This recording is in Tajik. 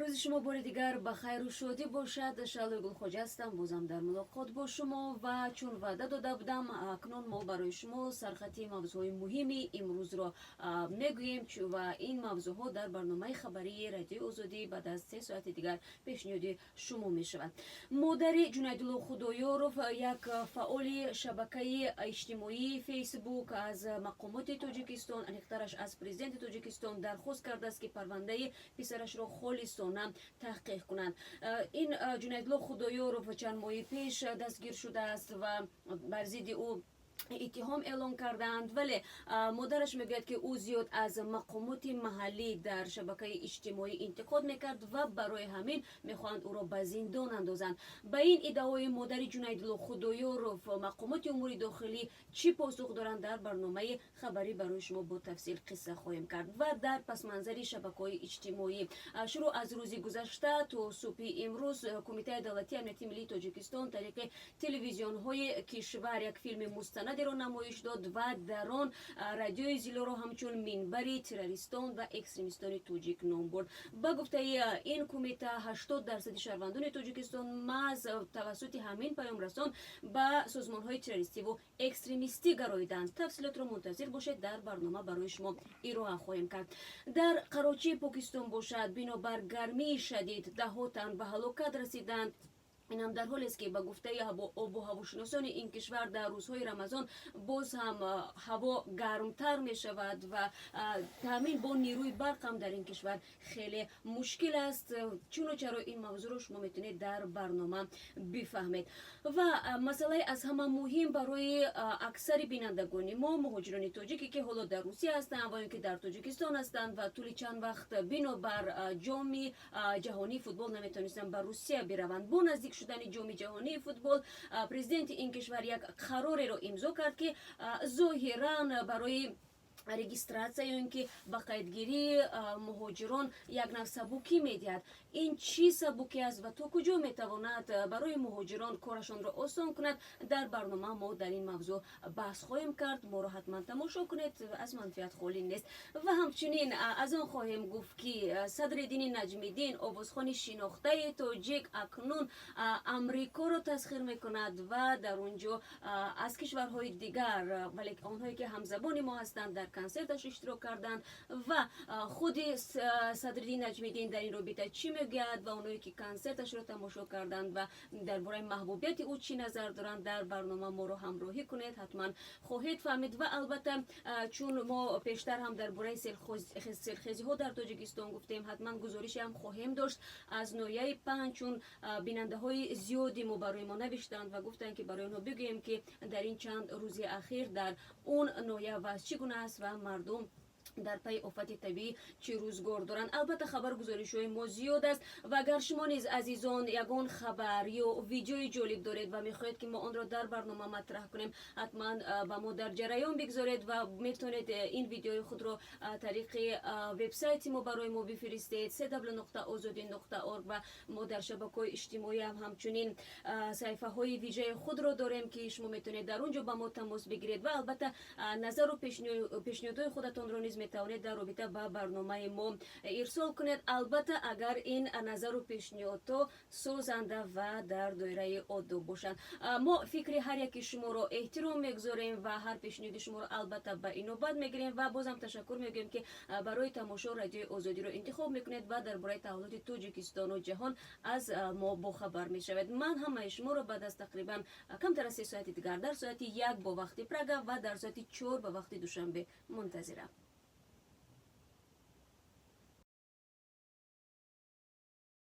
Рӯзи шумо бори дигар ба хайру шодӣ бошад. Шаълои Гулхоҷа ҳастам, бозам дар мулоқот бо шумо. Ва чун ваъда дода будам, акнун мо барои шумо сархати мавзӯъҳои муҳими имрӯзро мегӯем ва ин мавзӯъҳо дар барномаи хабарии Радиои Озодӣ баъд аз 3 соати дигар пешниҳоди шумо мешавад. Модари Ҷунайдулло Худоёров, як фаъоли шабакаи иҷтимоии Фейсбук, аз мақомоти Тоҷикистон, аниқтараш аз президенти Тоҷикистон, дархост кардааст, ки парвандаи писарашро холисона таҳқиқ кунанд. Ин Ҷунайдулло Худоёров чанд моҳи пеш дастгир шудааст ва бар зидди ӯ иттиҳом эълон кардаанд, вале модараш мегӯяд, ки ӯ зиёд аз мақомоти маҳаллӣ дар шабакаи иҷтимоӣ интиқод мекард ва барои ҳамин мехоҳанд ӯро ба зиндон андозанд. Ба ин иддаои модари Ҷунайдулло Худоёров мақомоти умури дохилӣ чӣ посух доранд, дар барномаи хабарӣ барои шумо бо тафсил қисса хоҳем кард. Ва дар пасманзари шабакаҳои иҷтимоӣ, шурӯъ аз рӯзи гузашта то субҳи имрӯз, Кумитаи давлатии амнияти миллии Тоҷикистон тариқи телевизионҳои кишвар як филми мустанадеро намоиш дод ва дар он Радиои Зилоро ҳамчун минбари террористон ва экстремистони тоҷик ном бурд. Ба гуфтаи ин кумита, 80 дарсади шаҳрвандони Тоҷикистон маҳз тавассути ҳамин паёмрасон ба созмонҳои террористиву экстремистӣ гароиданд. Тафсилотро мунтазир бошед, дар барнома барои шумо ироа хоҳем кард. Дар Карочии Покистон бошад, бинобар гармии шадид даҳҳо тан ба ҳалокат расиданд. Инам дар ҳолест, ки ба гуфтаи обу ҳавошиносони ин кишвар, дар рӯзҳои Рамазон боз ҳам ҳаво гармтар мешавад ва таъмин бо нерӯи барқ ҳам дар ин кишвар хеле мушкил аст. Чуну чаро, ин мавзӯъро шумо метавонед дар барнома бифаҳмед. Ва масъалаи аз ҳама муҳим барои аксари бинандагони мо, муҳоҷирони тоҷике, ки ҳоло дар Русия ҳастанд ва ё ки дар Тоҷикистон ҳастанд ва тӯли чанд вақт бинобар Ҷоми ҷаҳонии футбол наметавонистанд ба Русия бираванд, бо наздик шудани Ҷоми ҷаҳонии футбол президенти ин кишвар як қарореро имзо кард, ки зоҳиран барои регистрация ё ин ки ба қайдгирии муҳоҷирон як нав сабукӣ медиҳад. Ин чӣ сабукӣ аст ва то куҷо метавонад барои муҳоҷирон корашонро осон кунад, дар барнома мо дар ин мавзӯъ баҳс хоҳем кард. Моро ҳатман тамошо кунед, аз манфиат холӣ нест. Ва ҳамчунин аз он хоҳем гуфт, ки Садриддини Наҷмиддин, овозхони шинохтаи тоҷик, акнун Амрикоро тасхир мекунад ва дар он ҷо аз кишварҳои дигар, вале онҳое ки ҳамзабони мо ҳастанд, дар консерташ иштирок карданд. Ва худи Садриддин Наҷмиддин дар ин робита чӣ мегӯяд ва онҳое ки консерташро тамошо карданд ва дар бораи маҳбубияти ӯ чӣ назар доранд, дар барнома моро ҳамроҳӣ кунед, ҳатман хоҳед фаҳмид. Ва албатта, чун мо пештар ҳам дар бораи селхезиҳо дар Тоҷикистон гуфтем, ҳатман гузорише ҳам хоҳем дошт аз ноҳияи Панҷ, чун бинандаҳои зиёди мо барои мо навиштанд ва гуфтанд, ки барои онҳо бигӯем, ки дар ин чанд рӯзи ахир дар он ноҳия вазъ чӣ гуна аст ва мардум дар пайи офати табиӣ чӣ рӯзгор доранд. Албатта, хабаргузоришҳои мо зиёд аст ва агар шумо низ, азизон, ягон хабар ё видеои ҷолиб доред ва мехоҳед, ки мо онро дар барнома матраҳ кунем, ҳатман ба мо дар ҷараён бигзоред ва метавонед ин видеои худро тариқи вебсайти мо барои мо бифиристед: cw.ozodi.org. Ва мо дар шабакаҳои иҷтимоӣ ҳам ҳамчунин саҳифаҳои вижаи худро дорем, ки шумо метавонед дар он ҷо ба мо тамос бигиред. Ва албатта, назару пешниҳодҳои худатонро низ метавонед дар робита ба барномаи мо ирсол кунед, албатта, агар ин назару пешниҳодҳо созанда ва дар доираи одоб бошанд. Мо фикри ҳар яки шуморо эҳтиром мегузорем ва ҳар пешниҳоди шуморо албатта ба инобат мегирем. Ва бозам ташаккур мегӯем, ки барои тамошо Радиои Озодиро интихоб мекунед ва дар бораи таҳаввулоти Тоҷикистону ҷаҳон аз мо бохабар мешавед. Ман ҳамаи шуморо баъд аз тақрибан камтар аз 3 соати дигар, дар соати 1 бо вақти Прага ва дар соати 4 ба вақти Душанбе, мунтазирам.